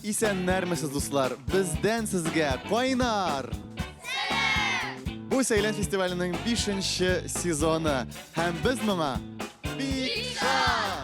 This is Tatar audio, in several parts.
Исәннәрмесез, дуслар! Бездән сезгә кайнар Сәлам! Бу Сәйлән фестиваленең бишенче сезоны һәм без моңа бик шат!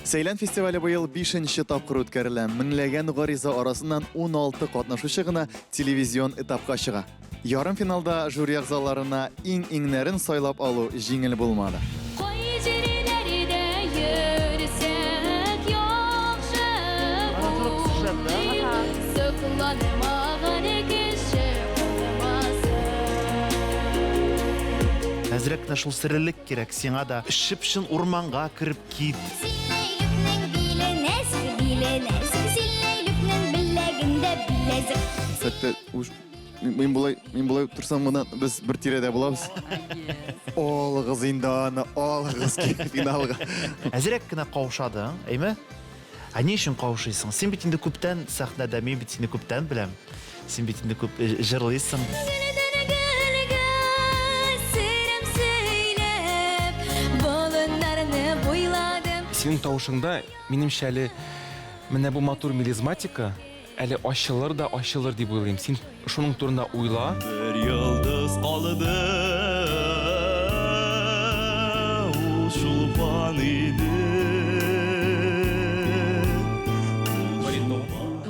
Сәйлән фестивале быел бишенче тапкыр үткәрелә. Меңләгән гариза арасыннан 16 катнашучы гына телевизион этапка чыга. Ярымфиналда жюри әгъзаларына иң-иңнәрен сайлап алу җиңел булмады. Кай җирләрдә йөрсәк яхшы булыр, Сокланмаган кеше калмасын. Әзрәк тә шул серлелек Кирәк сиңа да. Чып-чын урманга кереп кит. Син Ләйлүкнең биле нәзек, биле нәзек, Син Ләйлүкнең беләгендә беләзек. Хәтта уж мин болай, мин болай торсам гына без бер тирәдә булабыз. Алыгыз инде аны, алыгыз финалга. Әзрәк кенә каушадың, әйме? Ә ни өчен каушыйсың? Син бит инде күптән сәхнәдә, мин бит сине күптән беләм. Син бит инде күп э, җырлыйсың. Гөлдән гөлгә серем сөйләп, болыннарны буйладым. Синең тавышыңда, минемчә, әле менә бу матур мелизматика әле ачылыр да ачылыр дип уйлыйм. Син шуның турында уйла. Бер йолдыз калды, ул Чулпан иде.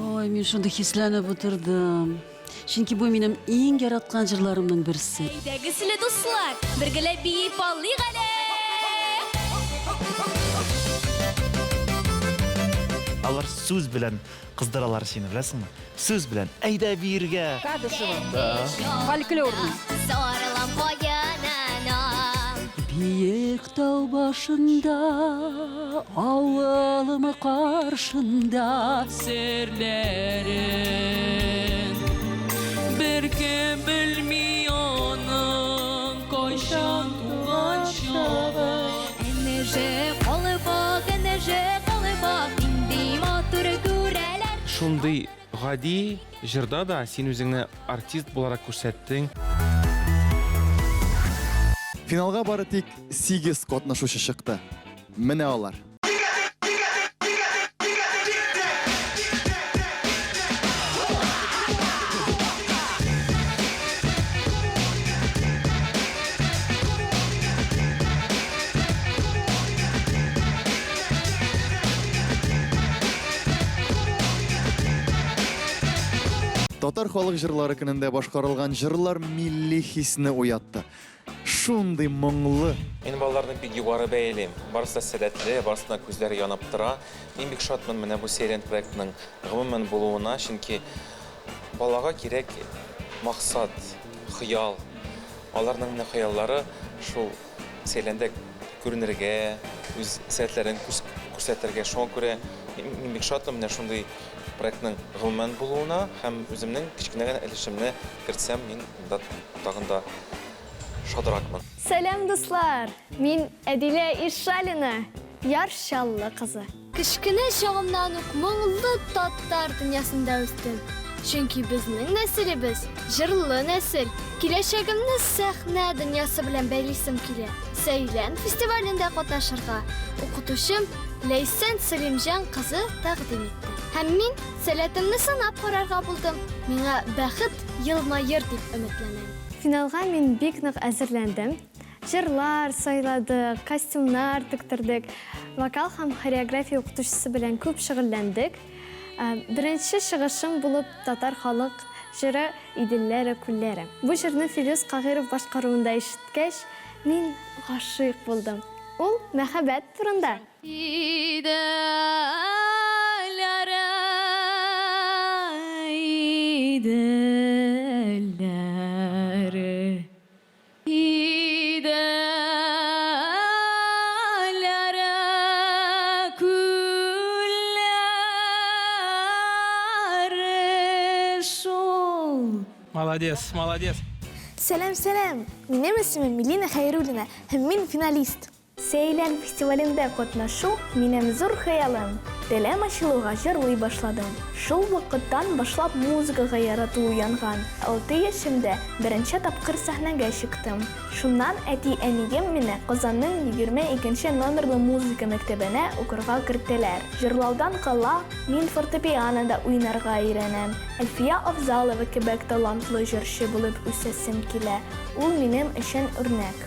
Ой, мин шундый хисләнеп утырдым. Чөнки бу минем иң яраткан җырларымның берсе. Әйдәгез әле, дуслар, бергәләп биеп алыйк әле! Алар сүз белән кыздыралар сине, беләсеңме? Сүз белән, әйдә биергә! Кадышева. Фольклорный. Сарылам каенана. Биек тау башында, авылым каршында. Серләрен беркем белми аның кайчан туган чагы. Әнәже калыбак, әнәже калыбак, нинди матур күрәләр. Шундый гади җырда да син үзеңне артист буларак күрсәттең. Финалга бары тик 8 катнашучы чыкты. Менә алар. Татар халык җырлары көнендә башкарылган җырлар милли хисне уятты. Шундый моңлы. Мин балаларны бик югары бәялим. Барысы да сәләтле, барысының да күзләре янып тора. Мин бик шатмын менә бу Сәйлән проектының гомумән булуына, чөнки балага кирәк максат, хыял. Аларның менә хыяллары шул Сәйләндә күренергә, үз сәләтләрен күрсәтергә. Шуңа күрә мин бик шатмын менә шундый проектның гомумән булуына һәм үземнең кечкенә генә өлешемне кертсәм, мин монда тагын да шадракмын. Сәлам, дуслар! Мин Әдилә Ишалина, Яр Чаллы кызы. Кечкенә чагымнан ук моңлы татар дөньясында үстем. Чөнки безнең нәселебез, җырлы нәсел. Киләчәгемне сәхнә дөньясы белән бәйлисем килә. Сәйлән фестивалендә катнашырга укытучым Ләйсән Сәлимҗан кызы тәкъдим итте. Һәм мин сәләтемне сынап карарга булдым. Миңа бәхет елмаер дип өметләнәм. Финалга мин бик нык әзерләндем. Җырлар сайладык, костюмнар тектердек. Вокал һәм хореография укытучысы белән күп шөгыльләндек. Беренче чыгышым булып татар халык җыры Иделләре, күлләре. Бу җырны Филүс Каһиров башкаруында ишеткәч, мин гашыйк булдым. Ул мәхәббәт турында. Иделләре, иделләре. Иделләре, күлләре шул. Молодец, молодец. Сәлам, сәлам! Минем исемем Милина Хәйруллина һәм мин финалист. Сәйлән фестивалендә катнашу минем зур хыялым. Телем ачылуга җырлый башладым. Шул вакыттан башлап музыкага ярату уянган. Алты яшемдә беренче тапкыр сәхнәгә чыктым. Шуннан әти-әнием мине Казанның 22 нче номерлы музыка мәктәбенә укырга кертәләр. Җырлаудан кала, мин фортепианода уйнарга өйрәнәм. Әлфия Авзалова кебек талантлы җырчы булып үсәсем килә. Ул минем өчен үрнәк.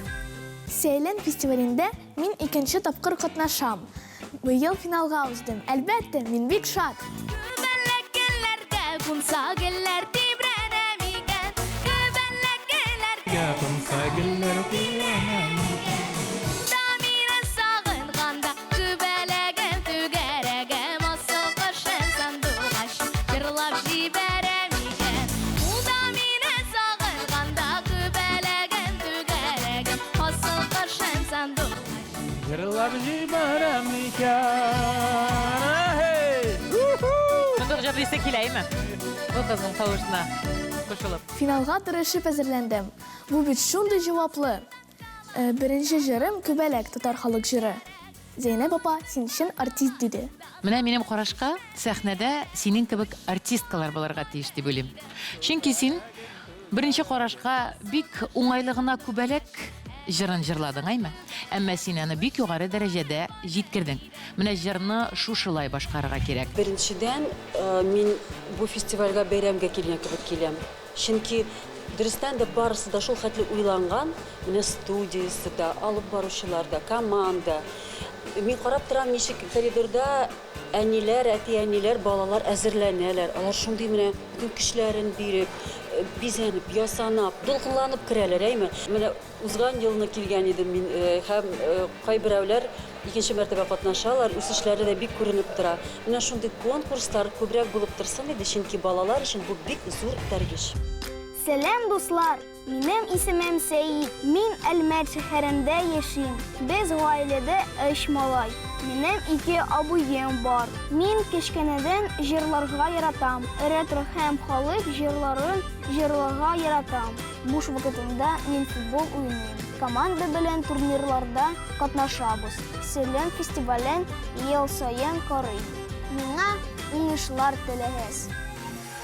Сәйлән фестивалендә мин икенче тапкыр катнашам. Быел финалга уздым. Әлбәттә, мин бик шат. Күбәләкләргә кунса гөлләр тибрәнә микән? Күбәләкләргә кунса гөлләр тибрәнә микән? Дамирын сагынганда күбәләгем түгәрәгем асыл кошым сандугачым җырлап җибәрә микән? Ул да мине сагынганда күбәләгем түгәрәгем асыл кошым сандугачым Җырлап җибәрә микән? Шундук җырлыйсы килә, әйме? Бу кызның тавышына кушылып. Финалга тырышып әзерләндем. Бу бит шундый җаваплы. Беренче җырым Күбәләк татар халык җыры. Зәйнәб апа, син чын артист, диде. Менә минем карашка, сәхнәдә синең кебек артисткалар булырга тиеш дип уйлыйм. Чөнки син беренче карашка бик уңайлы гына Күбәләк җырын җырладың, әйме? Әмма син аны бик югары дәрәҗәдә җиткердең. Менә җырны шушылай башкарырга кирәк. Беренчедән, мин бу фестивальгә бәйрәмгә килгән кебек киләм. Чөнки, дөрестән дә, барысы да шул хәтле уйланган, менә студиясе дә, алып баручылар да, команда. Мин карап торам, ничек коридорда әниләр, әти-әниләр, балалар әзерләнәләр. Алар шундый менә бөтен көчләрен биреп, бизәнеп, ясанап, дулкынланып керәләр, әйме? Менә узган елны килгән идем мин, һәм кайберәүләр икенче мәртәбә катнашалар, үсешләре дә бик күренеп тора. Менә шундый конкурслар күбрәк булып торсын иде, чөнки балалар өчен бу бик зур этәргеч. Сәлам, дуслар! Минем исемем Сәид. Мин Әлмәт шәһәрендә яшим. Без гаиләдә өч малай. Минем ике абыем бар. Мин кечкенәдән җырларга яратам. Ретро һәм халык җырларын җырларга яратам. Буш вакытымда мин футбол уйныйм. Команда белән турнирларда катнашабыз. Сәлам фестивален ел саен карыйм. Миңа уңышлар теләгез.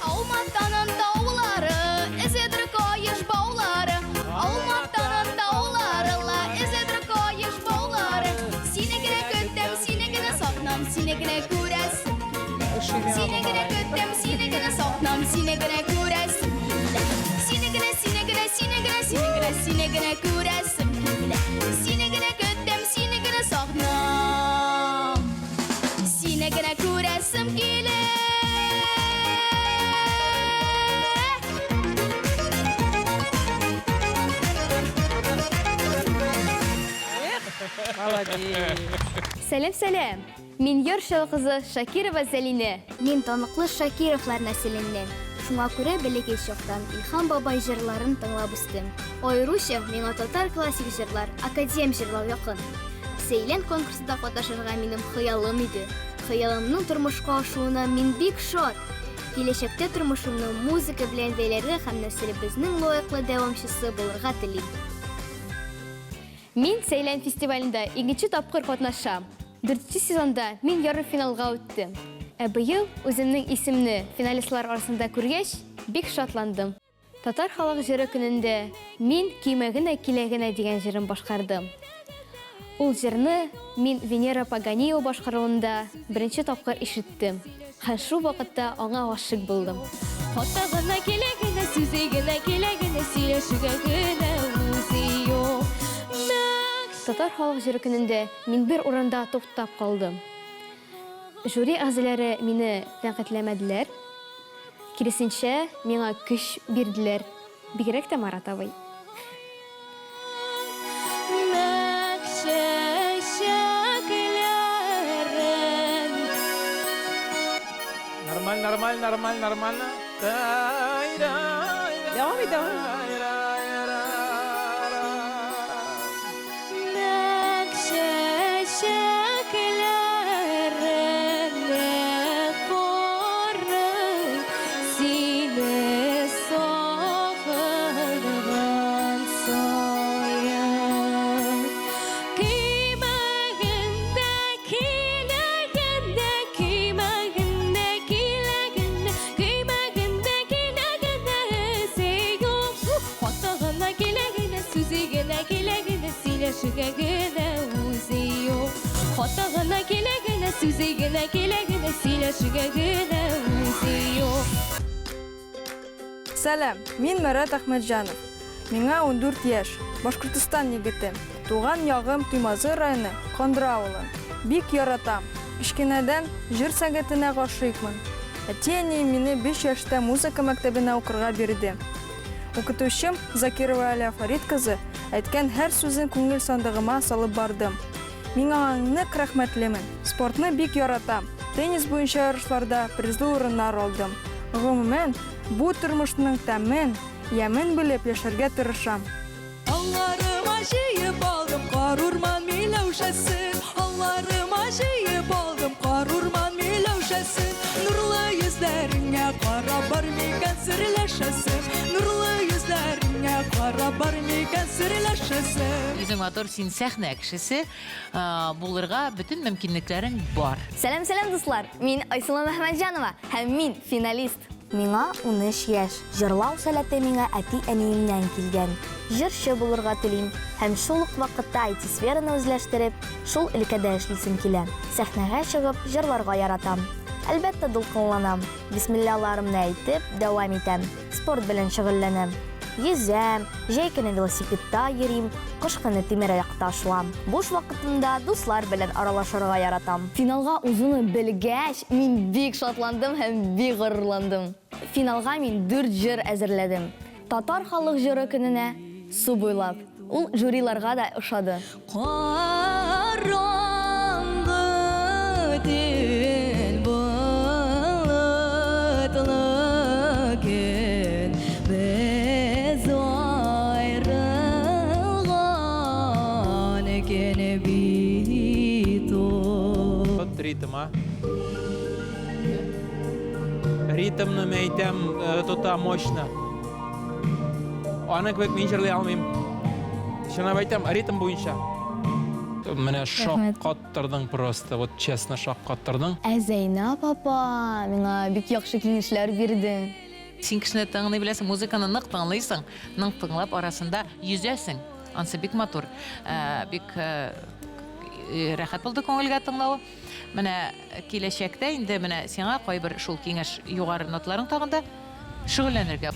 Алматаның таулары, эзедер каеш баулары. Алматаның таулары ла, эзедер каеш баулары. Сине генә көтәм, сине генә сагынам, сине генә күрәсем килә. Сине генә көтәм, сине генә сагынам, сине генә күрәсем килә. Сине генә, сине генә, сине генә, сине генә, сине генә күрәсем килә. Сине генә көтәм, сине генә сагынам. Сине генә күрәсем килә. Молодец. Сәлам, сәлам. Мин Яр Чаллы кызы Шакирова Зәлинә. Мин таныклы Шакировлар нәселеннән. Шуңа күрә бәләкәй чактан Илһам бабай җырларын тыңлап үстем. Аеруча миңа татар классик җырлар, академ җырлау якын. Сәйлән конкурсында катнашырга минем хыялым иде. Хыялымның тормышка ашуына мин бик шат. Киләчәктә тормышымны музыка белән бәйләргә һәм нәселебезнең лаеклы дәвамчысы булырга телим. Мин Сәйлән фестивалендә икенче тапкыр катнашам. Дүртенче сезонда мин ярымфиналга үттем. Ә быел үземнең исемне финалистлар арасында күргәч, бик шатландым. Татар халык җыры көнендә мин Көймә генә килә генә дигән җырын башкардым. Ул җырны мин Венера Паганиева башкаруында беренче тапкыр ишеттем һәм шул вакытта аңа гашыйк булдым. Хата гына килә генә, сүзе генә килә генә, сөйләшүгә генә үзе юк. Татар халык җыры көнендә мин бер урында туктап калдым. Жюри әгъзалары мине тәнкыйтьләмәделәр. Киресенчә, миңа көч бирделәр. Бигрәк тә Марат абый. Нормально, нормально, нормально, нормально. Дәвам ит, дәвам ит. Сүзе генә килә генә, сөйләшергә генә үзе юк. Сәлам, мин Марат Әхмәтҗанов. Миңа 14 яшь. Башкортостан егете. Туган ягым Туймазы районы, Кондра авылы. Бик яратам. Кечкенәдән җыр сәнгатенә гашыйкмын. Әти-әнием мине 5 яшьтә музыка мәктәбенә укырга бирде. Укытучым Закирова Аля Фарид кызы әйткән һәр сүзен күңел сандыгыма салып бардым. Мин аңа нык рәхмәтлемен. Спортны бик яратам. Теннис буенча ярышларда призлы урыннар алдым. Гомумән, бу тормышның тәмен, ямен белеп яшәргә тырышам. Алларыма җыеп алдым карурман миләүшәсен, Алларыма җыеп алдым карурман миләүшәсен. Нурлы йөзләреңә карап бар микән серләшәсем, Нурлы йөзләреңә карап бар микән серләшәсем. Үзең матур, син сәхнә кешесе булырга бөтен мөмкинлекләрең бар. Сәлам, сәлам, дуслар! Мин Айсылу Мәхмәтҗанова һәм мин финалист. Миңа 13 яшь. Җырлау сәләте миңа әти-әниемнән килгән. Җырчы булырга телим һәм шул ук вакытта IT-сфераны үзләштереп, шул өлкәдә эшлисем килә. Сәхнәгә чыгып, җырларга яратам. Әлбәттә, дулкынланам. Бисмиллаларымны әйтеп, дәвам итәм. Спорт белән шөгыльләнәм. Йөзәм, җәй көне велосипедта йөрим, кыш көне тимераякта шуам. Буш вакытымда дуслар белән аралашырга яратам. Финалга узуны белгәч, мин бик шатландым һәм бик горурландым. Финалга мин дүрт җыр әзерләдем. Татар халык җыры көненә Су буйлап. Ул жюриларга да ошады. Караңгы төн, болытлы көн, без аерылган көн бит ул. Вот ритм, а. Ритмны мин әйтәм, э, тота мощно. Аны кебек мин җырлый алмыйм. Чынлап әйтәм, ритм буенча. Менә шаккаттырдың просто, вот честно шаккаттырдың. Ә Зәйнәп апа миңа бик яхшы киңәшләр бирде. Син кешене тыңлый беләсең, музыканы нык тыңлыйсың, нык тыңлап арасында йөзәсең. Ансы бик матур, э, бик э, рәхәт булды күңелгә тыңлавы. Менә киләчәктә инде менә сиңа кайбер шул киңәш югары ноталарың тагын да шөгыльләнергә.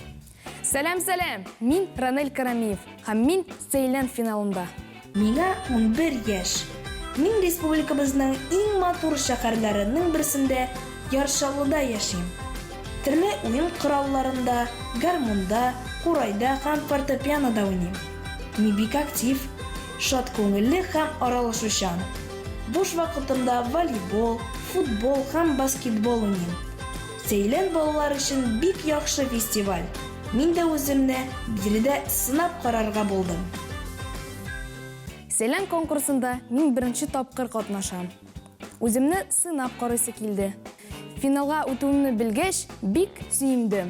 Сәлам, сәлам! Мин Ранель Карамиев һәм мин Сәйлән финалында. Миңа 11 яшь. Мин республикабызның иң матур шәһәрләренең берсендә, Яр Чаллыда яшим. Төрле уен коралларында, гармунда, курайда һәм фортепианода уйныйм. Мин бик актив, шат күңелле һәм аралашучан. Буш вакытымда волейбол, футбол һәм баскетбол уйныйм. Сәйлән балалар өчен бик яхшы фестиваль. Мин дә үземне биредә сынап карарга булдым. Сәйлән конкурсында мин беренче тапкыр катнашам. Үземне сынап карыйсы килде. Финалга үтүемне белгәч, бик сөендем.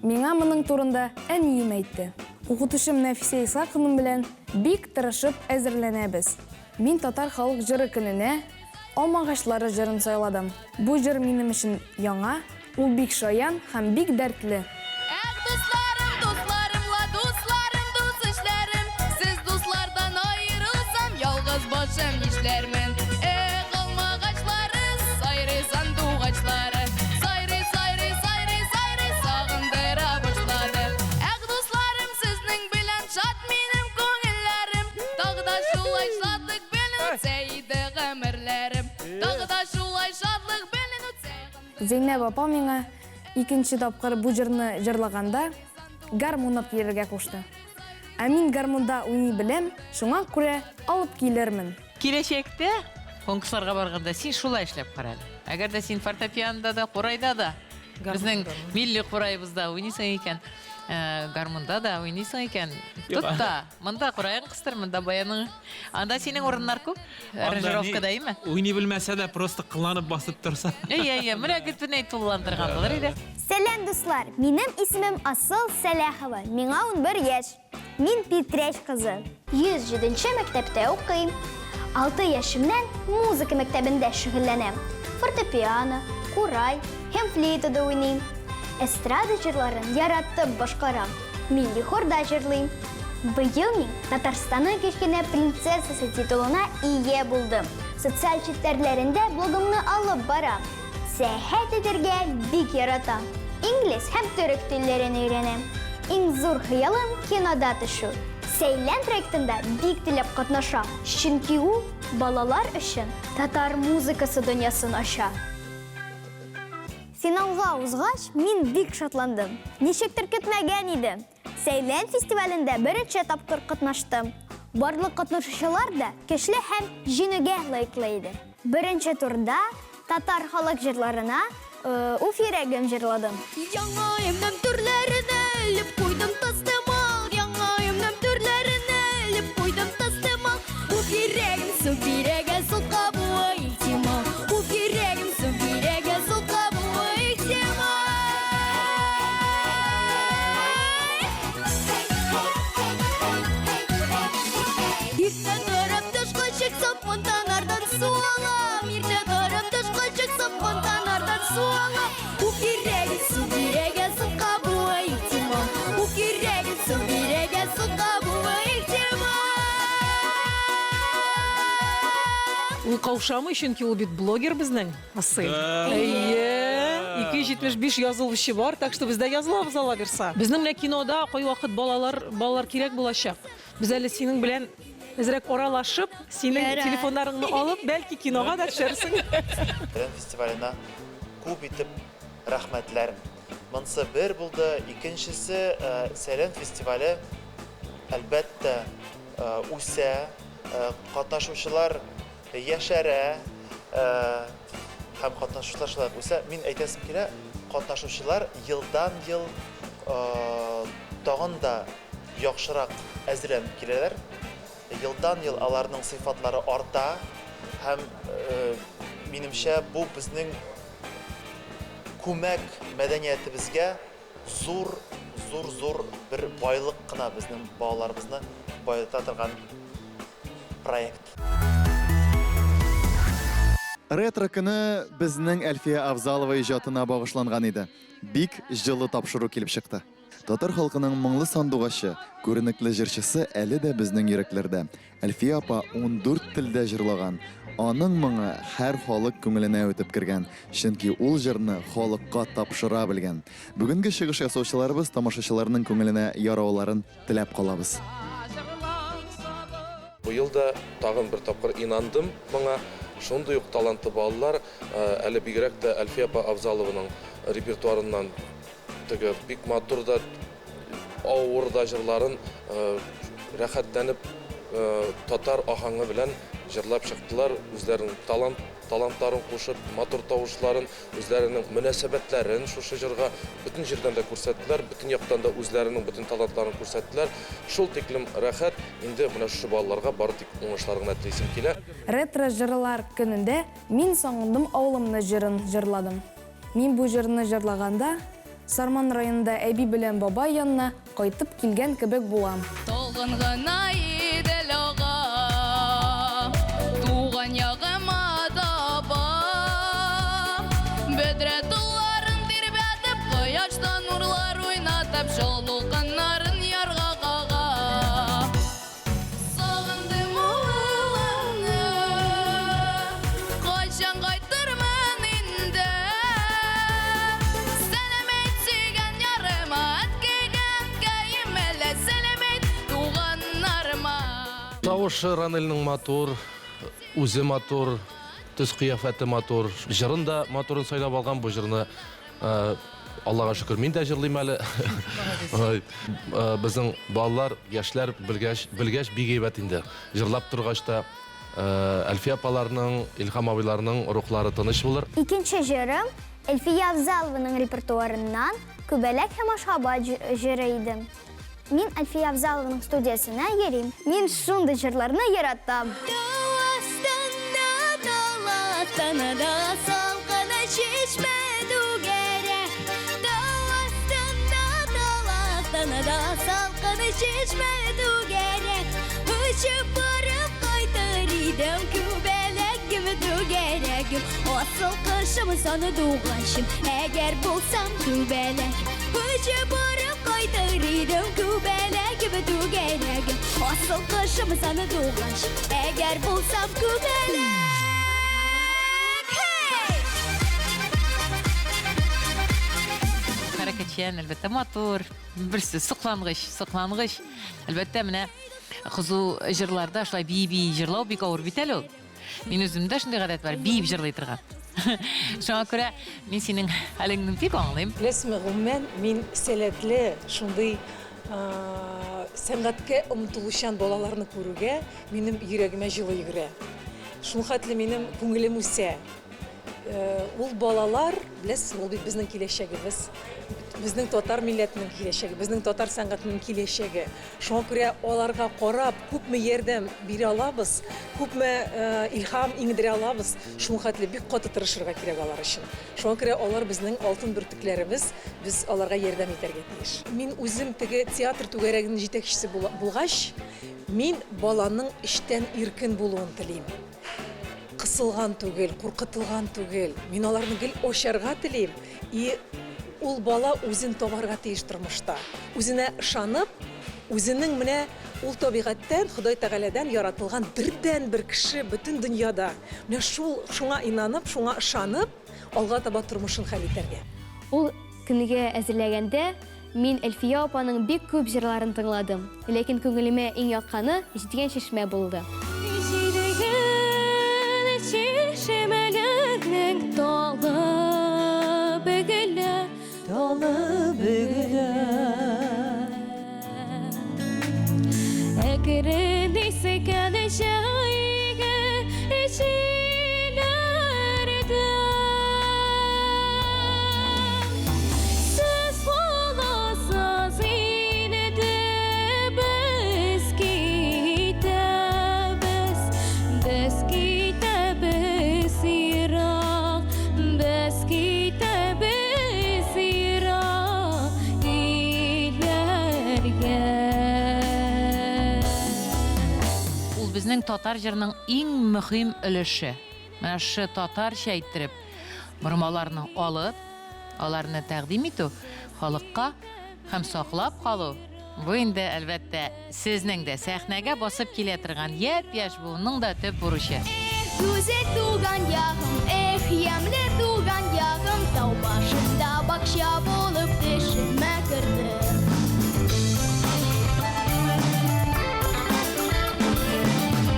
Миңа моның турында әнием әйтте. Укытучым Нәфисә Исхаковна белән бик тырышып әзерләнәбез. Мин татар халык җыры көненә Алмагачлары җырын сайладым. Бу җыр минем өчен яңа, ул бик шаян һәм бик дәртле. Эх, дусларым, дусларым ла, дусларым, дус-ишләрем, Сез дуслардан аерылсам, ялгыз башым нишләрмен? Эх, алмагачлары, сайрый сандугачлары, Сайрый, сайрый, сайрый, сайрый, сагындыра башлады. Эх, дусларым, сезнең белән шат минем күңелләрем, Тагы да шулай шатлык белән үтсә иде гомерләрем. Тагы да шулай шатлык белән үтсә. Зәйнәб апа миңа икенче тапкыр бу җырны җырлаганда гармун алып килергә кушты. Ә мин гармунда уйный беләм, шуңа күрә алып килермен. Киләчәктә конкурсларга барганда син шулай эшләп кара әле. Әгәр дә син фортепианода да, курайда да, безнең милли кураебызда уйныйсың икән, э, гармунда да уйныйсың икән, тот та, монда кураең кыстыр, монда баяның. Анда синең урыннар күп, аранжировкада, име? Уйный белмәсә дә, просто кыланып басып торса. Әйе, әйе, менә бөтенләй тулыландырган булыр иде. Сәлам, дуслар! Минем исемем Асыл Сәләхова, миңа 11 яшь. Мин Питрәч кызы. 107 нче мәктәптә укыйм. Алты яшемнән музыка мәктәбендә шөгыльләнәм. Фортепиано, курай һәм флейтада уйныйм. Эстрада җырларын яратып башкарам. Милли хорда җырлыйм. Быел мин Татарстанның кечкенә принцессасы титулына ия булдым. Социаль челтәрләрендә блогымны алып барам. Сәяхәт итәргә бик яратам. Инглиз һәм төрек телләрен өйрәнәм. Иң зур хыялым кинода төшү. Сәйлән проектында бик теләп катнашам, чөнки ул балалар өчен татар музыкасы дөньясын ача. Финалга узгач, мин бик шатландым. Ничектер көтмәгән идем. Сәйлән фестивалендә беренче тапкыр катнаштым. Барлык катнашучылар да көчле һәм җиңүгә лаеклы иде. Беренче турда татар халык җырларына Уф йөрәгем җырладым. Яңа өемнең түрләренә элеп куйдым тастымал. Яңа өемнең түрләренә элеп куйдым тастымал. Уф йөрәгем су бирәгә су кабуы ихтимал. Уф йөрәгем су бирәгә су кабуы ихтимал. Иртә торып тышка чыксам, фонтаннардан су алам. Иртә торып тышка чыксам, фонтаннардан су алам. Уф йөрәгем су бирәгә су кабуы ихтимал. Уф йөрәгем су бирәгә су кабуы ихтимал. Ул каушамый, чөнки ул бит блогер безнең, Асыль. Да. Әйе, 275 язылучы бар, так что без дә язылабыз алла бирса. Безнең менә кинода кайвакыт балалар, балалар кирәк булачак. Без әле синең белән әзрәк аралашып, синең Ярар. телефоннарыңны алып, бәлки кинога да төшәрсең. Сәйлән фестиваленә күп итеп рәхмәтләр. Монсы бер булды, икенчесе, Сәйлән фестивале, әлбәттә, үсә, катнашучылар яшәрә һәм катнашучылар шулай ук үсә. Мин әйтәсем килә, катнашучылар елдан-ел тагын да яхшырак әзерләнеп киләләр. Елдан-ел аларның сыйфатлары арта һәм, минемчә, бу безнең күмәк мәдәниятебезгә зур, зур, зур бер байлык кына, безнең балаларыбызны баета торган проект. Ретро көне безнең Әлфия Авзалова иҗатына багышланган иде. Бик җылы тапшыру килеп чыкты. Татар халкының моңлы сандугачы, күренекле җырчысы әле дә безнең йөрәкләрдә. Әлфия апа 14 телдә җырлаган. Аның моңы һәр халык күңеленә үтеп кергән, чөнки ул җырны халыкка тапшыра белгән. Бүгенге чыгыш ясаучыларыбыз тамашачыларның күңеленә ярауларын теләп калабыз. Быел да тагын бер тапкыр инандым моңа. Шундый ук талантлы балалар, әле бигрәк тә Әлфия апа Авзалованың репертуарыннан теге бик матур да, авыр да җырларын рәхәтләнеп татар аһәңе белән җырлап чыктылар. Үзләренең талант, талантларын кушып, матур тавышларын, үзләренең мөнәсәбәтләрен шушы җырга бөтен җирдән дә күрсәттеләр, бөтен яктан да үзләренең бөтен талантларын күрсәттеләр. Шул тиклем рәхәт, инде менә шушы балаларга бары тик уңышлар гына телисем килә. Ретро җырлар көнендә Мин сагындым авылымны җырын җырладым. Мин бу җырны җырлаганда, Сарман районында әби белән бабай янына кайтып килгән кебек булам. Талгын гына Идел ага, Туган ягыма таба. Бөдрә толларын тирбәтеп, Кояшта нурлар уйнатып, Чал дулкыннарын ярга кага. Сагындым авылымны, Кайчан кайтырмын инде? Сәлам әйт сөйгән ярыма, Әткәйгә, әнкәемә лә сәлам әйт туганнарыма. Тавышы Ранельнең матур, үзе матур, төс-кыяфәте матур. Җырын да матурын сайлап алган. Бу җырны Аллага шөкер, мин дә җырлыйм әле. Безнең балалар, яшьләр белгәч, белгәч бик әйбәт инде. Җырлап торгач та Әлфия апаларның, Илһам абыйларның рухлары тыныч булыр. Икенче җырым Әлфия Авзалованың репертуарыннан Күбәләк һәм Ашхабад җыры иде. Мин Әлфия Авзалованың студиясенә йөрим. Мин шундый җырларны яратам. Тау астында, тал астында салкын чишмә түгәрәк. Тау астында, тал астында салкын чишмә түгәрәк. Очып барып кайтыр идем, күбәләгем, түгәрәгем. Асыл кошым, сандугачым, әгәр булсам күбәләк. Очып барып кайтыр идем, күбәләгем, түгәрәгем. Асыл кошым, сандугачым, әгәр булсам күбәләк. Таләпчән, әлбәттә, матур. Бер сүз, соклангыч, соклангыч. Әлбәттә, менә кызу җырларда шулай бии-бии җырлау бик авыр бит әле ул. Мин үземдә шундый гадәт бар, биеп җырлый торган. Шуңа күрә мин синең хәлеңне бик аңлыйм. Беләсезме, гомумән, мин сәләтле, шундый сәнгатькә омтылучан балаларны күрүгә минем йөрәгемә җылы йөгерә. Шулхәтле минем күңелем үсә. Ул балалар, беләсезме, ул бит безнең киләчәгебез. Безнең татар милләтенең киләчәге, безнең татар сәнгатенең киләчәге. Шуңа күрә аларга карап, күпме ярдәм бирә алабыз, күпме илһам иңдерә алабыз, шуның хәтле бик каты тырышырга кирәк алар өчен. Шуңа күрә алар безнең алтын бөртекләребез, без аларга ярдәм итәргә тиеш. Мин үзем теге театр түгәрәгенең җитәкчесе булгач, мин баланың эчтән иркен булуын телим. Кысылган түгел, куркытылган түгел. Мин аларны гел ачарга телим. И ул бала үзен табарга тиеш тормышта. Үзенә ышанып, үзенең менә ул табигатьтән, Ходай Тәгаләдән яратылган бердәнбер кеше бөтен дөньяда. Менә шул, шуңа инанып, шуңа ышанып, алга таба тормышын хәл итәргә. Ул көнгә әзерләгәндә мин Әлфия апаның бик күп җырларын тыңладым. Ләкин күңелемә иң якканы Җиткән чишмә булды. Җидегән чишмәләрнең талы бөгелә, талы бөгелә. Әкрен искән җәйге җилләрдә. Сез буласыз инде, без китәбез, без китәбез ерак, без китәбез ерак илләргә. Ул безнең татар җырының иң мөһим өлеше. Менә шушы татарча иттереп бормаларны алып, аларны тәкъдим итү халыкка һәм саклап калу, бу инде, әлбәттә, сезнең дә, сәхнәгә басып килә торган япь-яшь буынның да төп бурычы. Эх, гүзәл туган ягым, эх, ямьле туган ягым, Тау башында бакча булып төшемә кердең.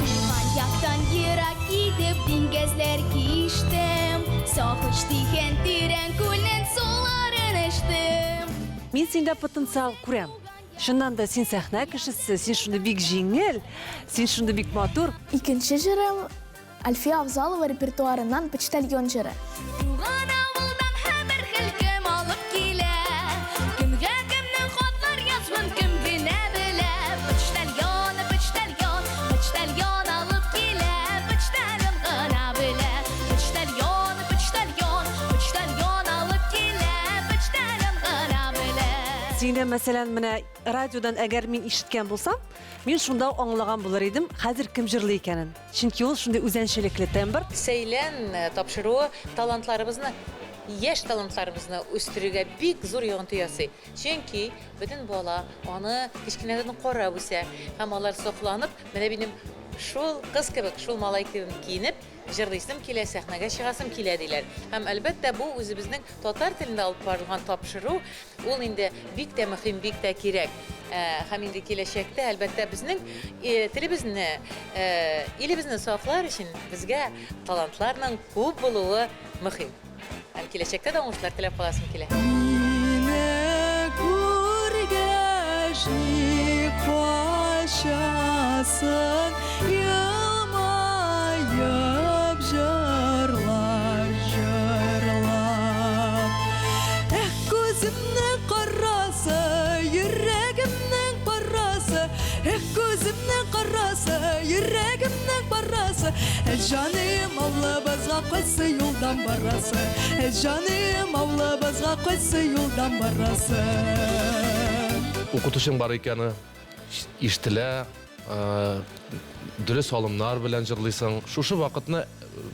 Туган яктан ерак китеп, диңгезләр кичтем, Сагыш дигән тирән күлнең суларын эчтем. Мин синдә потенциал күрәм. Чыннан да, син сәхнә кешесе, син шундый бик җиңел, син шундый бик матур. Икенче җырым Әлфия Авзалова репертуарыннан Почтальон җыры. Туган авылдан хәбәр хел кем алып килә? Кемгә кемнең хатлар язуын кем генә белә? Почтальон, почтальон, почтальон алып килә, почтальон гына белә. Почтальон, почтальон, почтальон алып килә, почтальон гына белә. Сине, мәсәлән, менә радиодан әгәр мин ишеткән булсам, мин шунда ук аңлаган булыр идем, хәзер кем җырлый икәнен. Чөнки ул шундый үзенчәлекле тембр. Сәйлән тапшыруы талантларыбызны, яшь талантларыбызны үстерүгә бик зур йогынты ясый. Чөнки бөтен бала аны кечкенәдән карап үсә һәм алар сокланып, менә минем шул кыз кебек, шул малай кебек киенеп, Җырлыйсым килә, сәхнәгә чыгасым килә, диләр. Һәм, әлбәттә, бу үзебезнең татар телендә алып барылган тапшыру, ул инде бик тә мөһим, бик тә кирәк. Һәм инде киләчәктә, әлбәттә, безнең телебезне, илебезне саклар өчен безгә талантларның күп булуы мөһим. Һәм киләчәктә дә уңышлар теләп каласым килә. Мине күргәч ник качасың, Елмаеп җырлар җырлап. Эх, күземнең карасы, йөрәгемнең парасы, Эх, күземнең карасы, йөрәгемнең парасы, Ә җаным, авылыбызга кайсы юлдан барасы? Ә җаным, авылыбызга кайсы юлдан барасы? Укытучың бар икәне ишетелә, дөрес алымнар белән җырлыйсың. Шушы вакытны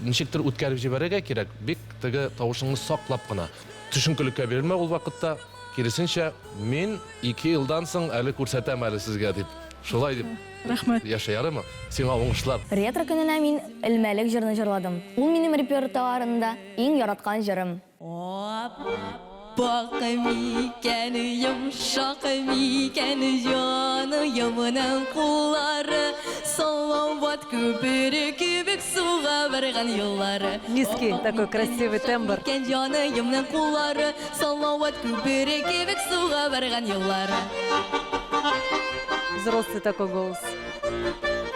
ничектер үткәреп җибәрергә кирәк, бик теге тавышыңны саклап кына. Төшенкелеккә бирелмә ул вакытта. Киресенчә, мин ике елдан соң әле күрсәтәм әле сезгә дип, шулай дип. Рәхмәт. Яшә, ярыймы? Сиңа уңышлар. Ретро көненә мин Элмәлек җырны җырладым. Ул минем репертуарымда иң яраткан җырым. Аппак микән, йомшак микән җаныемның куллары, Салават күпере кебек суга барган юллары. Низкий такой красивый тембр. Микән җаныемның куллары, Салават күпере кебек суга барган юллары. Взрослый такой голос.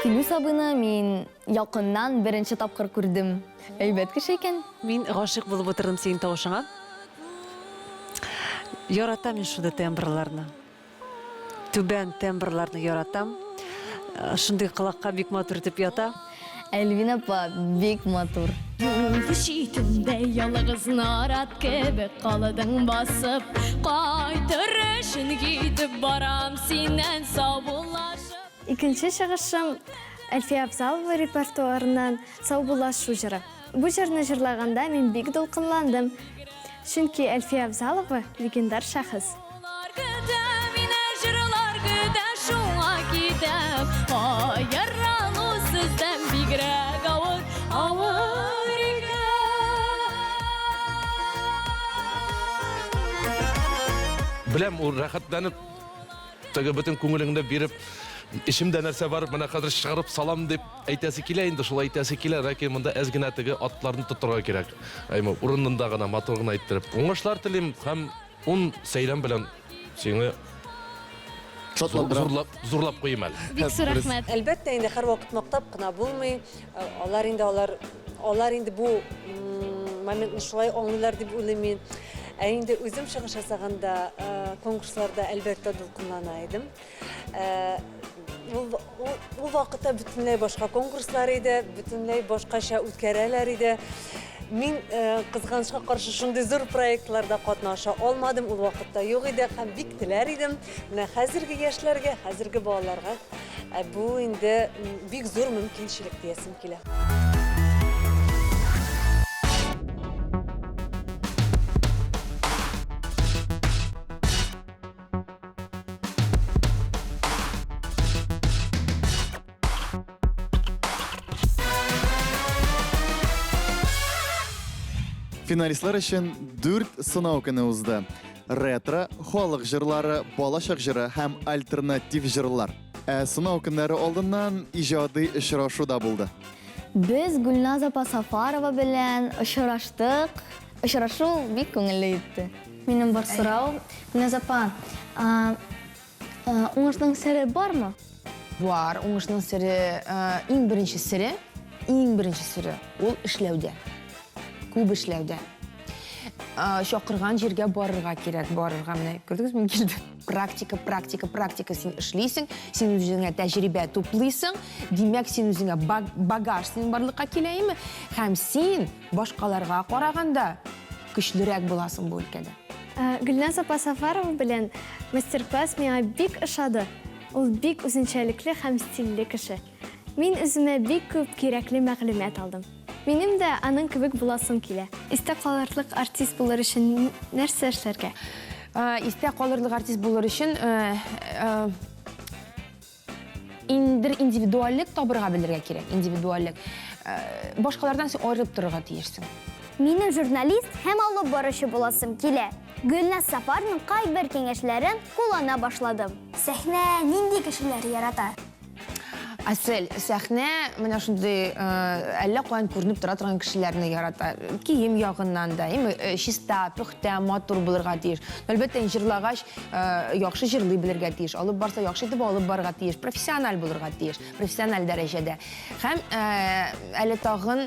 Филүс абыйны мин якыннан беренче тапкыр күрдем. Әйбәт кеше икән. Мин гашыйк булып утырдым синең тавышыңа. Яратам мин шундый тембрларны. Түбән тембрларны яратам. Э, шундый колакка бик матур итеп ята. Әлвина апа бик матур. Юл читендә ялгыз нарат кебек калдың басып. Кайтыр өчен китеп барам синнән саубуллашып. Икенче чыгышым Әлфия Абзалова репертуарыннан Саубуллашу җыры. Бу җырны җырлаганда мин бик дулкынландым, чөнки Әлфия Абзалова, легендар шәхес. Беләм, ул рәхәтләнеп Теге бөтен күңелеңне биреп, эчемдә нәрсә бар, менә хәзер чыгарып салам дип әйтәсе килә инде, шулай әйтәсе килә, ләкин монда әз генә теге атларны тотырга кирәк. Әйме, урынында гына матур гына иттереп. Уңышлар телим һәм ун сәйлән белән сине Шатландырам. Зурлап, зурлап куйым әле. Бик зур рәхмәт. Әлбәттә инде һәрвакыт мактап кына булмый. Алар инде алар алар инде бу моментны шулай аңлыйлар дип уйлыйм мин. Ә инде үзем чыгыш ясаганда, конкурсларда әлбәттә дулкынлана идем. Ул, ул вакытта бөтенләй башка конкурслар иде, бөтенләй башкача үткәрәләр иде. Мин кызганычка каршы шундый зур проектларда катнаша алмадым, ул вакытта юк иде һәм бик теләр идем. Менә хәзерге яшьләргә, хәзерге балаларга бу инде бик зур мөмкинчелек диясем килә. Финалистлар өчен дүрт сынау көне узды. Ретро, халык җырлары, балачак җыры һәм альтернатив җырлар. Ә сынау көннәре алдыннан иҗади очрашу да булды. Без Гөлназ апа Сафарова белән очраштык. Очрашу бик күңелле үтте. Минем бар сорау, Гөлназ апа, уңышның сере бармы? Бар, уңышның сере, иң беренче сере, иң беренче сере, ул эшләүдә. Күп эшләүдә. Чакырган җиргә барырга кирәк, барырга. Менә күрдегез, мин килдем. Практика, практика, практика. Син эшлисең, син үзеңә тәҗрибә туплыйсың, димәк, син үзеңә багаж синең барлыкка килә, име? Һәм син башкаларга караганда көчлерәк буласың бу өлкәдә. Гөлназ апа Сафарова белән мастер-класс миңа бик ошады. Ул бик үзенчәлекле һәм стильле кеше. Мин үземә бик күп кирәкле мәгълүмат алдым. Минем дә аның кебек буласым килә. Истә калырлык артист булыр өчен нәрсә эшләргә? Истә калырлык артист булыр өчен индер индивидуальлек табырга белергә кирәк, индивидуальлек. Башкалардан син аерылып торырга тиешсең. Минем журналист һәм алып баручы буласым килә. Гөлназ Сафарның кайбер киңәшләрен куллана башладым. Сәхнә нинди кешеләр ярата? Асель, сәхнә менә шундый әллә каян күренеп тора торган кешеләрне ярата. Кием ягыннан да, әйме, чиста, пөхтә, матур булырга тиеш. Әлбәттә, җырлагач, яхшы җырлый белергә тиеш, алып барса, яхшы итеп алып барырга тиеш, профессиональ булырга тиеш, профессиональ дәрәҗәдә. Һәм әле тагын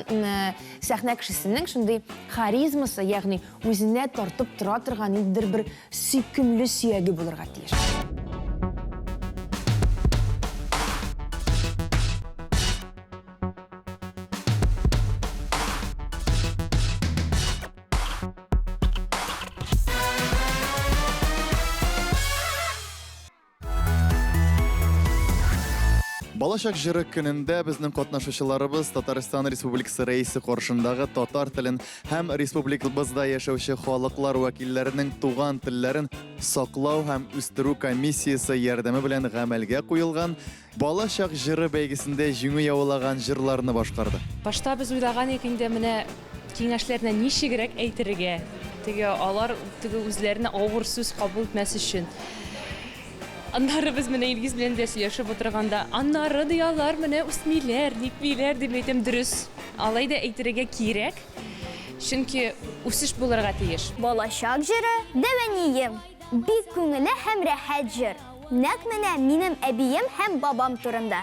сәхнә кешесенең шундый харизмасы, ягъни үзенә тартып тора торган ниндидер бер сөйкемле сөяге булырга тиеш. Балачак җыры көнендә безнең катнашучыларыбыз Татарстан Республикасы Рәисе каршындагы татар телен һәм республикабызда яшәүче халыклар вәкилләренең туган телләрен саклау һәм үстерү комиссиясе ярдәме белән гамәлгә куелган Балачак җыры бәйгесендә җиңү яулаган җырларны башкарды. Башта без уйлаган идек инде, менә киңәшләрне ничегрәк әйтергә. Теге алар теге үзләренә авыр сүз кабул итмәс өчен. Аннары без менә Илгиз белән дә сөйләшеп утырганда, аннары ди алар менә үсмиләр, нитмиләр дип әйтәм, дөрес. Алай да әйтергә кирәк, чөнки үсеш булырга тиеш. Балачак җыры, Дәү әнием. Бик күңелле һәм рәхәт җыр. Нәкъ менә минем әбием һәм бабам турында.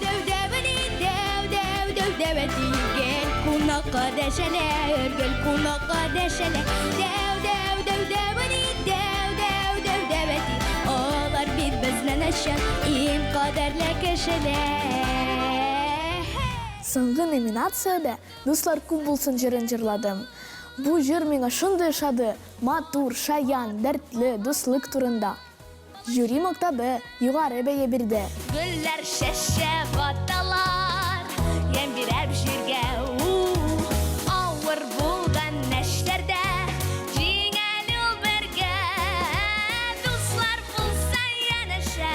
Дәү дәү әни, дәү дәү дәү дәү әти, гел кунакка дәшәләр, гел кунакка дәшәләр. Дәү дәү дәү дәү әни, дәү дәү дәү дәү әти, алар бит безнең өчен иң кадерле кешеләр. Соңгы номинациядә Дуслар күп булсын җырын җырладым. Бу җыр миңа шундый ошады, матур, шаян, дәртле, дуслык турында. Жюри мактады, югары бәя бирде. Гөлләр чәчәк аталар, ямь бирәп җиргә, у. Авыр булган эшләрдә җиңел ул бергә. Дуслар булса янәшә,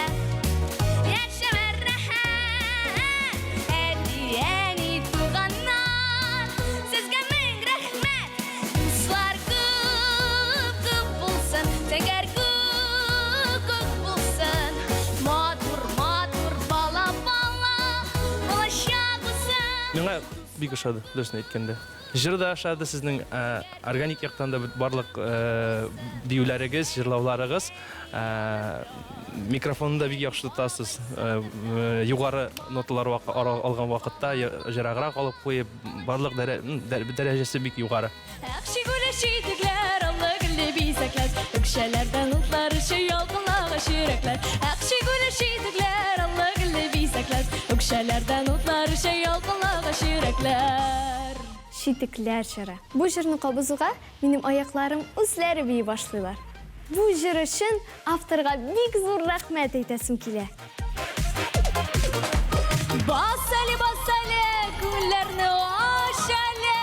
яшәве рәхәт. Әти, әни, туганнар, сезгә мең рәхмәт. Дуслар күп, күп булсын, зәңгәр күк, күк булсын. Матур, матур бала, бала, балачак үсен. Миңа бик ошады, дөресен әйткәндә. Җыр да ошады, сезнең органик яктан да барлык биюләрегез, җырлауларыгыз. Микрофонны да бик яхшы тотасыз. Югары ноталар алган вакытта җыраграк алып куеп, барлык дәрәҗәсе бик югары. Ак чигүле читекләр, аллы-гөлле бизәкләр, Үкчәләрдән утлар оча, ялкынлагач йөрәкләр. Ак чигүле читекләр, аллы-гөлле бизәкләр, Үкчәләрдән утлар оча, ялкынлагач йөрәкләр. Читекләр җыры. Бу җырны кабызуга минем аякларым үзләре бии башлыйлар. Бу җыр өчен авторга бик зур рәхмәт әйтәсем килә. Бас әле, бас әле, күңелләрне ач әле.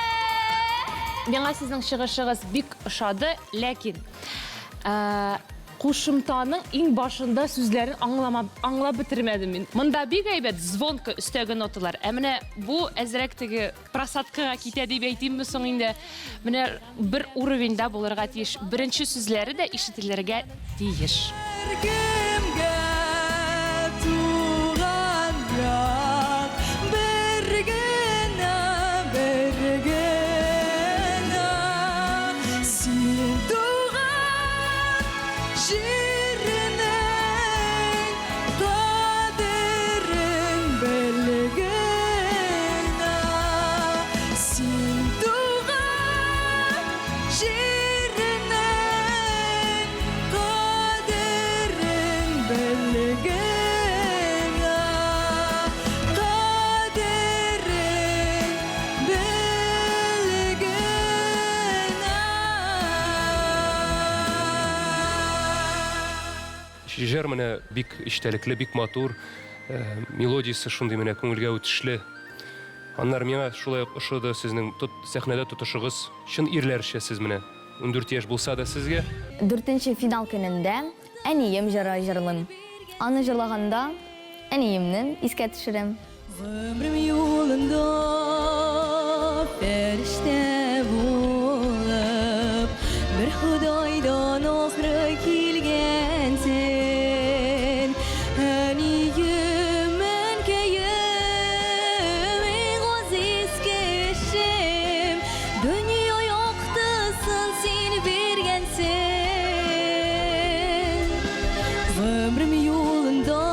Миңа сезнең чыгышыгыз бик ошады, ләкин кушымтаның иң башында сүзләрен аңлама, аңлап бетермәдем мин. Монда бик әйбәт звонко өстәге ноталар. Ә менә бу әзрәк теге просадкага китә дип әйтимме соң инде? Менә бер уровеньда булырга тиеш. Беренче сүзләре дә ишетелергә тиеш. Кемгә туган як бер генә, бер генә. Син туган җирнең кадерен белгенә. Син туган җирнең кадерен белгенә. Кадерен белгенә. Җыр менә бик эчтәлекле, бик матур, мелодиясе шундый менә күңелгә үтешле. Аннары миңа шулай ук ошады сезнең тот, сәхнәдә тотышыгыз. Чын ирләрчә сез менә. 14 яшь булса да сезгә. Дүртенче финал көнендә Әнием җыры җырлыйм. Аны җырлаганда әниемне искә төшерәм. Гомрем юлында фәрештә булып, бер Ходайдан ахры килгәнсен. Әнием, әнкәем, иң газиз кешем, дөнья яктысын син биргәнсең. Гомрем юлында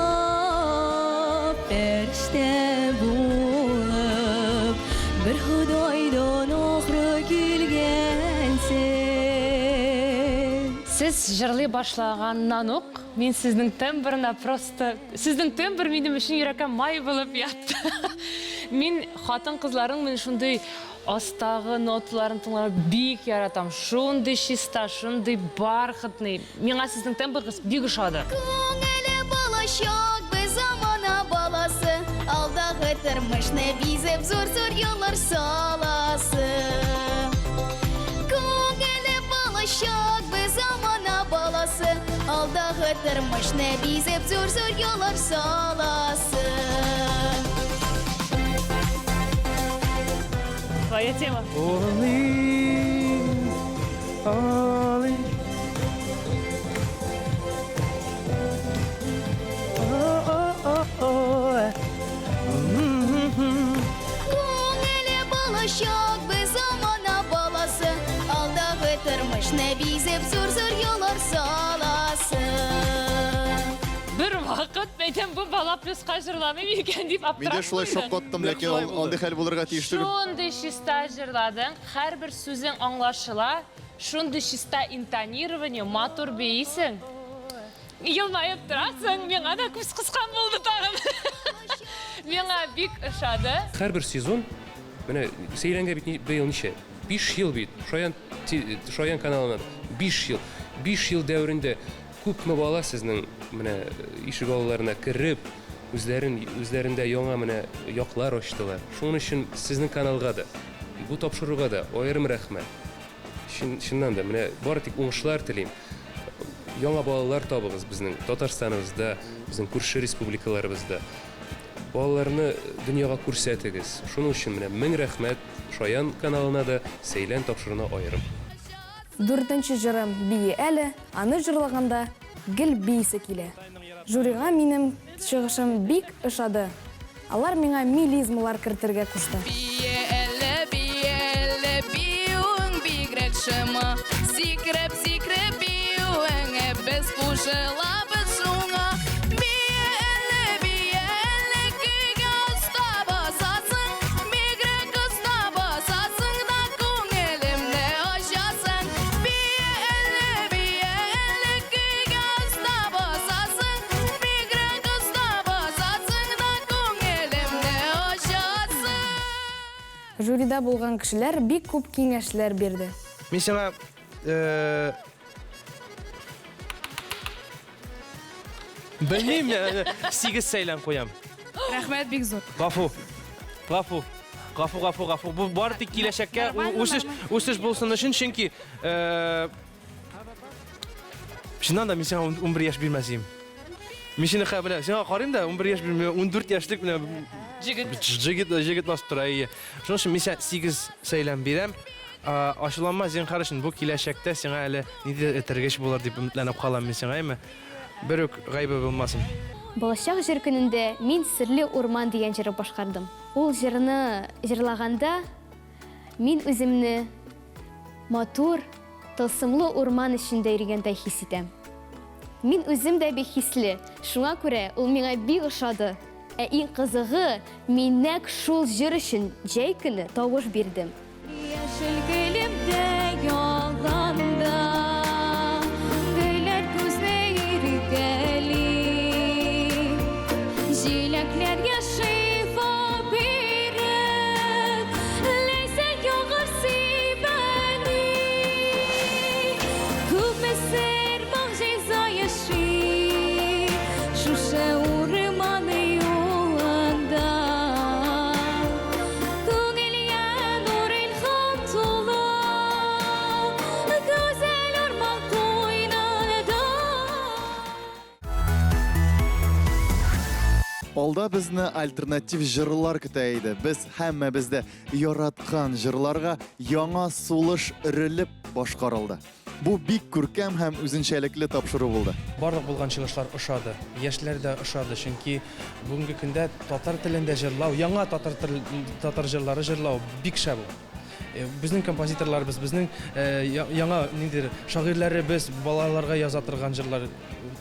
фәрештә булып, бер Ходайдан ахры килгәнсең. Сез җырлый башлаганнан ук мин сезнең тембрына просто, сезнең тембр минем өчен йөрәккә май булып ятты. Мин хатын-кызларның менә шундый астагы ноталарын тыңларга бик яратам. Шундый чиста, шундый бархатный. Миңа сезнең тембрыгыз бик ошады. Күңеле балачак, без замана баласы, Алдагы тормышны бизәп зур-зур юллар саласы. Күңеле балачак, без замана баласы, Алдагы тормышны бизәп зур-зур юллар саласы. Твоя тема. Урмин. Күңеле балачак, без замана баласы, Алдагы тормышны бизәп зур-зур юллар саласы. Бер вакыт әйтәм, бу бала плюска җырламый микән дип Мин аптырап дә шулай куйдым. шаккаттым, ләкин андый хәл булырга тиеш түгел. Шундый чиста җырладың, һәрбер сүзең аңлашыла, шундый чиста интонирование, матур биисең. Елмаеп торасың, миңа да күз кыскан булды тагын. Миңа бик ошады. Һәрбер сезон, менә Сәйләнгә бит быел ничә? 5 ел бит. Шаян Шаян каналына 5 ел. 5 ел дәверендә күпме бала сезнең менә ишек алларына кереп, үзләрен үзләрендә яңа менә яклар ачтылар. Шуның өчен сезнең каналга да, бу тапшыруга да аерым рәхмәт. Чын, чыннан да, менә бары тик уңышлар телим. Яңа балалар табыгыз безнең Татарстаныбызда, безнең күрше республикаларыбызда. Балаларны дөньяга күрсәтегез. Шуның өчен менә мең рәхмәт Шаян каналына да, Сәйлән тапшыруына аерым. Дүртенче җырым Бии әле, аны җырлаганда гел биисе килә. Жюрига минем чыгышым бик ошады. Алар миңа мелизмалар кертергә кушты. Бие әле, бие әле, биюең бигрәк шома. Сикереп-сикереп биюеңә без кушылабыз шуңа. Бие әле, бие әле, көйгә оста басасың. Бигрәк оста басасың да күңелемне ачасың. Бие әле, бие әле, көйгә оста басасың. Бигрәк оста басасың да күңелемне ачасың. Жюрида булган кешеләр бик күп киңәшләр бирде. Мин сиңа Белмим, 8 сәйлән куям. Рәхмәт бик зур. Гафу. Гафу. Гафу, гафу, гафу. Бу бары тик киләчәккә үсеш, үсеш булсын өчен, чөнки чыннан да мин сиңа 11 яшь бирмәс идем. Мин сине хәзер менә сиңа карыйм да 11 яшь бирмим, 14 яшьлек менә Җегет. Җегет, җегет басып тора, әйе. Шуның өчен мин сиңа 8 сәйлән бирәм. Ачуланма, зинһар өчен, бу киләчәктә сиңа әле ниндидер этәргеч булыр дип өметләнеп калам мин сиңа, әйме? Бер үк гаебе булмасын. Балачак җыр көнендә мин Серле урман дигән җыры башкардым. Ул җырны җырлаганда мин үземне матур, тылсымлы урман эчендә йөргәндәй хис итәм. Мин үзем дә бик хисле, шуңа күрә ул миңа бик ошады. Ә иң кызыгы, мин нәкъ шул җыр өчен җәй көне тавыш бирдем. Яшел гөлемдә яланда, Гөлләр күзне иркәли. Җиләкләр шифа биреп, Ләйсән яңгыр сибәли. Күпме сер, могҗиза яши Шушы урман юлында. Күңелгә нур илһам тулы, Гүзәл урман куйнында. Алда безне альтернатив җырлар көтә иде. Без һәммәбез дә яраткан җырларга яңа сулыш өрелеп башкарылды. Бу бик күркәм һәм үзенчәлекле тапшыру булды. Барлык булган чыгышлар ошады. Яшьләр дә ошады, чөнки бүгенге көндә татар телендә җырлау, яңа татар тел, татар җырлары җырлау бик шәп ул. Безнең композиторларыбыз, безнең яңа ниндидер шагыйрьләребез балаларга яза торган җырлар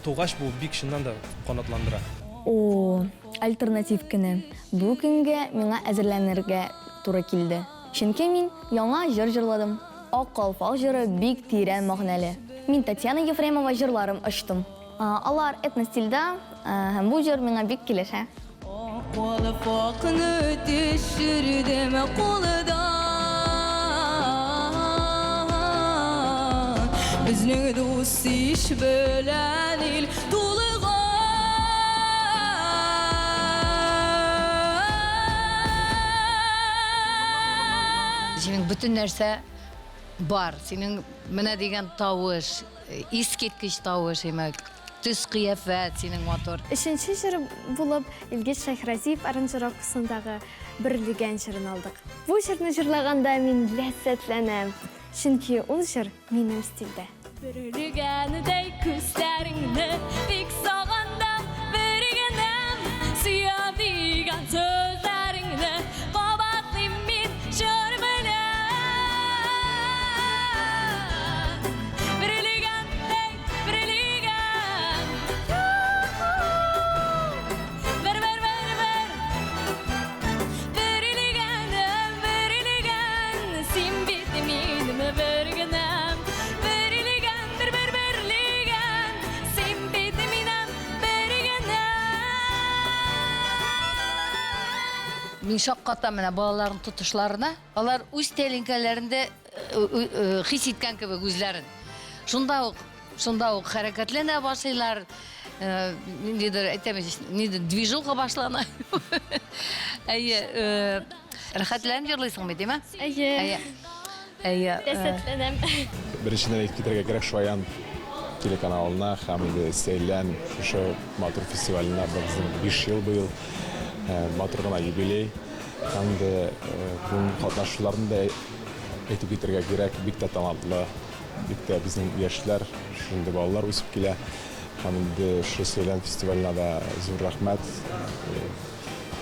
тугач, бу бик чыннан да канатландыра. О, альтернатив көне. Бу көнгә миңа әзерләнергә туры килде. Чөнки мин яңа җыр җырладым. Ак калфак җыры бик тирән мәгънәле. Мин Татьяна Ефремова җырларын очтым. Алар этно-стильдә, һәм бу җыр миңа бик килешә. Ак калфакны төшердем кулдан. Безнең дус-иш белән ил тулыган. Синең бөтен нәрсә бар. Синең менә дигән тавыш, искиткеч тавыш, димәк, төс-кыяфәт синең матур. Өченче җыр булып Илгиз Шәйхразиев аранжировкасындагы Бөрлегән җырын алдык. Бу җырны җырлаганда мин ләззәтләнәм. Чөнки ул җыр минем стильдә. Бөрелегәндәй күзләреңне бик сагындым, бер генәм сөям дигән сүзләреңне кабатлыйм мин җыр белән. Бөрелегәндәй, бөрелегән. Бер, бер, бер, бер. Бөрелегәнем, бөрелегән, син бит минем бер генәм. Бөрелегән, бер, бер, берлегән, син бит минем бер генәм. Мин шаккатам менә балаларның тотышларына. Алар үз тәлинкәләрендә хис иткән кебек үзләрен. Шунда ук, шунда ук хәрәкәтләнә башлыйлар. Ниндидер, әйтәм, ниндидер движуха башлана. Әйе, рәхәтләнеп җырлыйсың бит, димә? Әйе. Әйе. Әйе. Ләззәтләнәм. Беренчедән әйтеп китәргә кирәк, Шаян телеканалына һәм инде Сәйлән шушы матур фестиваленә безнең 5 ел быел матур гына юбилей. Һәм инде бүгенге катнашучыларны да әйтеп китәргә кирәк, бик тә талантлы, бик тә безнең яшьләр, шундый балалар үсеп килә. Һәм инде шушы Сәйлән фестиваленә дә зур рәхмәт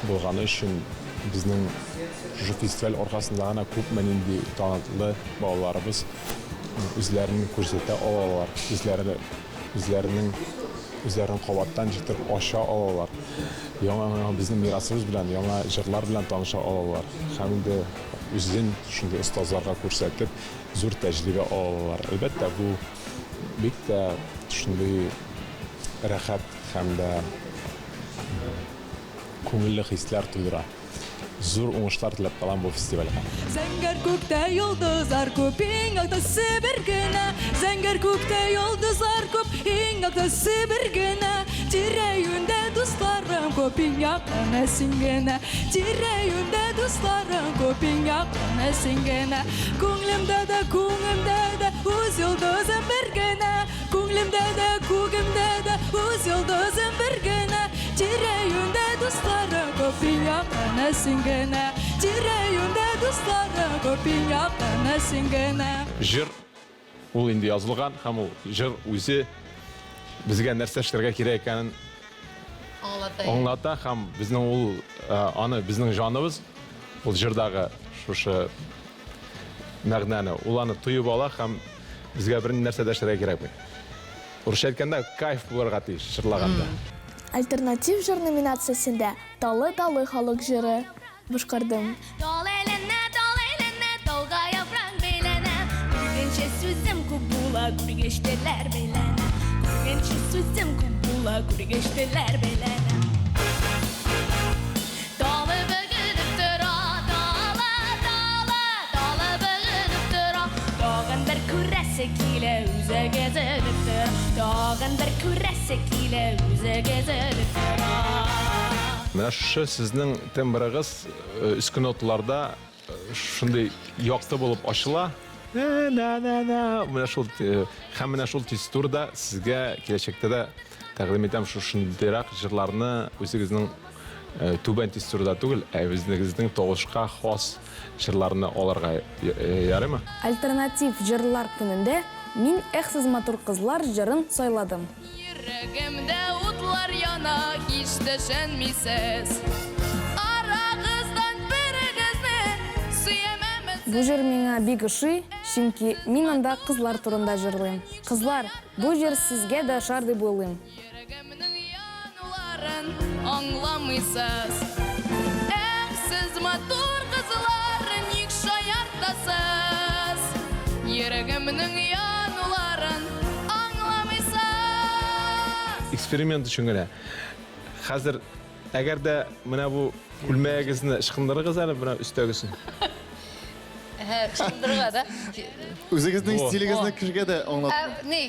булганы өчен. Безнең шушы фестиваль аркасында гына күпме нинди талантлы балаларыбыз үзләрен күрсәтә алалар, үзләре, үзләренең үзләрен кабаттан ничектер ача алалар. Яңа-яңа безнең мирасыбыз белән, яңа җырлар белән таныша алалар. Һәм инде үзен шундый остазларга күрсәтеп, зур тәҗрибә алалар. Әлбәттә, бу бик тә шундый рәхәт һәм дә күңелле хисләр тудыра. Зур уңышлар теләп калам бу фестивальгә. Зәңгәр күктә йолдызлар күп, иң яктысы бер генә. Зәңгәр күктә йолдызлар күп, иң яктысы бер генә. Тирә-юньдә дусларым күп, иң якыны син генә. Тирә-юньдә дусларым күп, иң якыны син генә. Күңлемдә дә, күңемдә дә үз йолдызым бер генә. Күңлемдә дә, күгемдә дә үз йолдызым бер генә. Тирә-юньдә дусларым күп, иң якыны син генә. Тирә-юньдә дусларым күп, иң якыны син генә. Җыр ул инде язылган һәм ул җыр үзе безгә нәрсә эшләргә кирәк икәнен аңлата һәм безнең ул аны безнең җаныбыз ул җырдагы шушы мәгънәне ул аны тоеп ала һәм безгә бер нәрсә дә эшләргә кирәкми. Урысча әйткәндә, кайф булырга тиеш җырлаганда. Альтернатив җыр номинациясендә Талы-талы халык җыры башкардым. Тал әйләнә, тал әйләнә, талга яфрак бәйләнә. Күргәнчә сүзем күп була, күргәч телләр бәйләнә. Күргәнчә сүзем күп була, күргәч телләр бәйләнә. Талы бөгелеп тора, талы, талы, талы бөгелеп тора. Тагын бер күрәсе килә, үзәге өзелеп тора. Тагын бер күрәсе килә, үзәге өзелеп тора. Менә шушы сезнең тембрыгыз өске ноталарда шундый якты булып ачыла. На-на-на. Менә шул һәм менә шул текстурада сезгә киләчәктә дә тәкъдим итәм шушындыйрак җырларны үзегезнең түбән текстурада түгел, ә үзегезнең тавышка хас җырларны алырга ярыймы? Альтернатив җырлар көнендә мин Эх сез матур кызлар җырын сайладым. Йөрәгемдә утлар яна, һич төшенмисез. Арагыздан берегезне сөямәме Бу җыр миңа бик ошый, чөнки мин анда кызлар турында җырлыйм. Кызлар, бу җыр сезгә дә ошар дип уйлыйм. Йөрәгемнең януларын аңламыйсыз. Эх, сез матур кызлар, ник шаяртасыз? Йөрәгемнең януларын аңламыйсыз. Эксперимент өчен генә. Хәзер әгәр дә менә бу күлмәгегезне ычкындырыгыз әле, менә өстәгесен. Ычкындырырга да. Үзегезнең Во. стилегезне кешегә дә аңлатмый. Ни,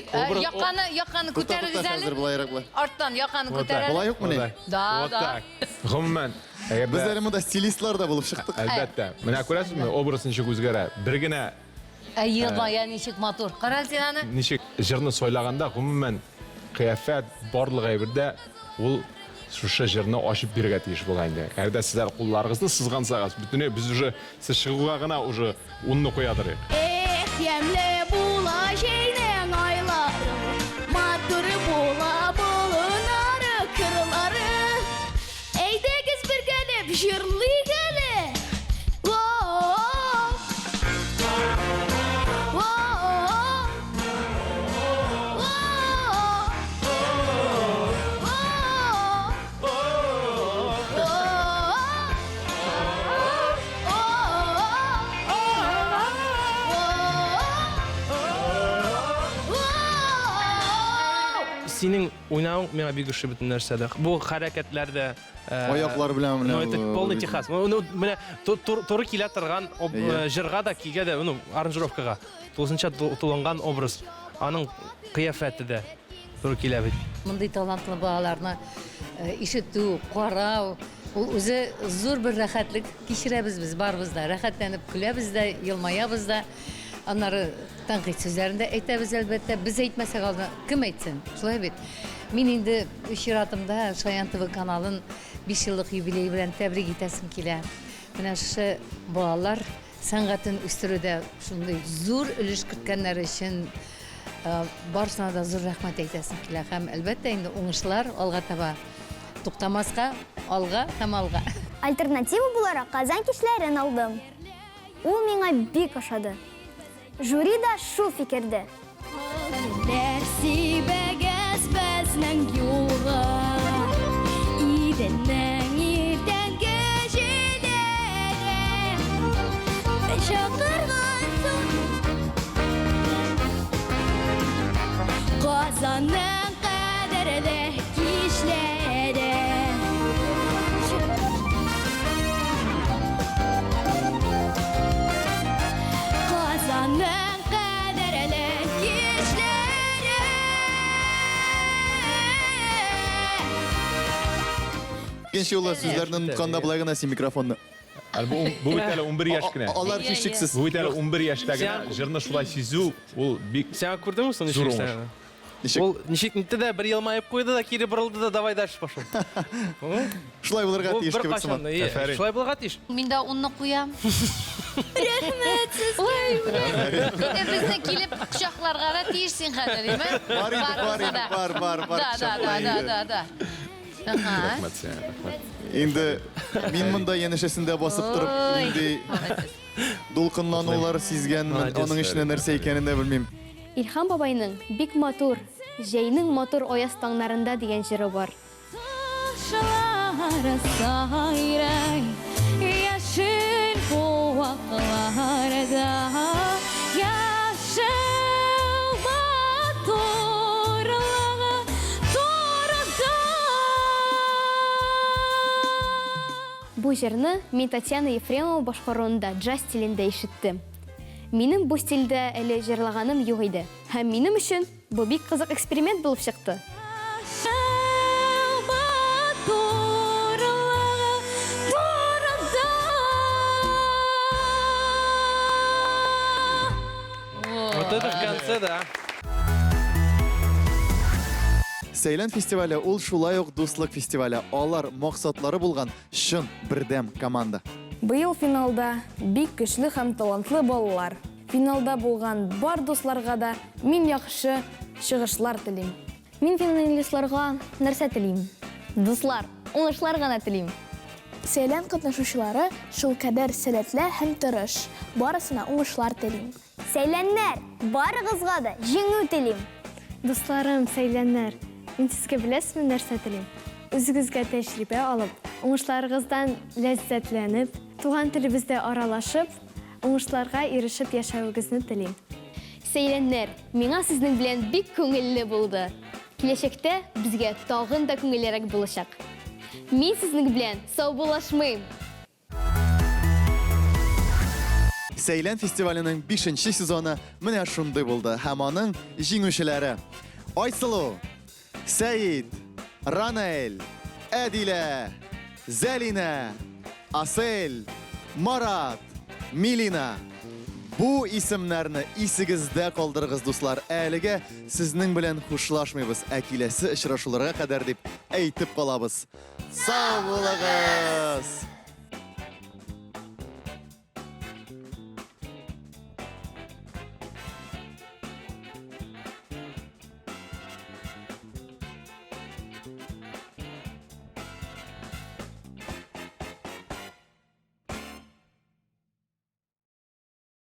яканы, яканы күтәрегез әле. Хәзер болайрак болай. Арттан яканы Вот күтәр так. әле. Болай юкмыни? Да, Вот да. так. Гомумән, әгәр Без дә әле монда стилистлар да булып чыктык. Әлбәттә. Менә күрәсезме, образ ничек үзгәрә. Бер генә Әйе, бая ничек матур. Кара әле син аны. Ничек җырны сайлаганда, гомумән, кыяфәт барлык әйбердә ул шушы җырны ачып бирергә тиеш була инде. Әгәр дә сез әле кулларыгызны сызгансагыз, бөтенләй без уже сез чыгуга гына уже унны куя торыйк. Эх, Ямьле була җәйнең айлары, Матур була болыннары, кырлары. Әйдәгез бергәләп җырлыйк әле. Во-о-о! Во-о-о! Во-о-о! Синең уйнавың миңа бик ошый бөтен нәрсәдә. Бу хәрәкәтләр дә Аяклар белән менә Ну, это бу- полный Техас. Ну, менә туры килә торган җырга да, көйгә дә, ну, аранжировкага. Тулысынча тулынган образ. Аның кыяфәте дә туры килә бит. Мондый талантлы балаларны ишетү, карау, ул үзе зур бер рәхәтлек кичерәбез без барыбыз да. Рәхәтләнеп көләбез дә, елмаябыз да. Аннары тәнкыйть сүзләрен дә әйтәбез, әлбәттә. Без әйтмәсәк, аны кем әйтсен? Шулай бит. Мин инде үз чиратымда Шаян ТВ каналын 5 еллык юбилее белән тәбрик итәсем килә. Менә шушы балалар сәнгатен үстерүдә шундый зур өлеш керткәннәре өчен барысына да зур рәхмәт әйтәсем килә. Һәм, әлбәттә, инде уңышлар алга таба туктамаска, алга һәм алга. Альтернатива буларак Казан кичләрен алдым. Ул миңа бик ошады. Жюри да шул фикердә. Гөлләр сибәгез безнең юлга, Иделнең иртәнге җилләре Чакырган Казанның кадерле кичләре. Казанның кадерле кичләре. Икенче юлы сүзләрне онытканда болай гына син микрофонны. Әле бу, бу бит әле 11 яшь кенә. Алар һичшиксез. Бу бит әле 11 яшьтә генә җырны шулай сизү, ул бик Сиңа күрдеңме соң зур ничек уңыш. эшләгәнен? Ул ничек нитте дә бер елмаеп куйды да кире борылды да давай дальше пошел. Шулай булырга Бу тиеш кебек беркайчан сыман. да, ие, Афәрин. Шулай булырга тиеш. Мин дә унны куям. Рәхмәт сезгә. Инде безне килеп кочакларга да тиеш син хәзер, име? Бар инде, бар Барыбызны инде, да. бар, бар, бар, Да, да, да, кочакла да, инде. да, да. Ага. Рәхмәт сиңа, рәхмәт. Инде мин монда янәшәсендә басып торып, Ой, нинди дулкынланулар сизгәнмен, Молодец. аның эчендә нәрсә икәнен дә белмим. Илһам бабайның бик матур Җәйнең матур аяз таңнарында дигән җыры бар. Кошлар сайрый яшел куакларда, яшел матурлыгы турында. Бу җырны мин Татьяна Ефремова башкаруында джаз стилендә ишеттем. Минем бу стильдә әле җырлаганым юк иде. Һәм минем өчен бу бик кызык эксперимент булып чыкты. Вот это в конце, да. Сәйлән фестивале ул шулай ук дуслык фестивале. Алар максатлары булган чын бердәм команда. Быел финалда бик көчле һәм талантлы балалар. Финалда булган бар дусларга да мин яхшы чыгышлар телим. Мин финалистларга нәрсә телим? Дуслар, уңышлар гына телим. Сәйлән катнашучылары шулкадәр сәләтле һәм тырыш. Барысына уңышлар телим. Сәйләннәр, барыгызга да җиңү телим. Дусларым, сәйләннәр, мин сезгә беләсезме нәрсә телим? Үзегезгә тәҗрибә алып, уңышларыгыздан ләззәтләнеп, туган телебездә аралашып, уңышларга ирешеп яшәвегезне телим. Сәйләннәр, миңа сезнең белән бик күңелле булды. Киләчәктә безгә тагын да күңеллерәк булачак. Мин сезнең белән саубуллашмыйм. Сәйлән фестиваленең бишенче сезоны менә шундый булды һәм аның җиңүчеләре Айсылу, Сәид, Ранель, Әдилә, Зәлинә, Асель, Марат, Милина. Бу исемнәрне исегездә калдырыгыз, дуслар. Әлегә сезнең белән хушлашмыйбыз, ә киләсе очрашуларга кадәр дип әйтеп калабыз. Сау булыгыз!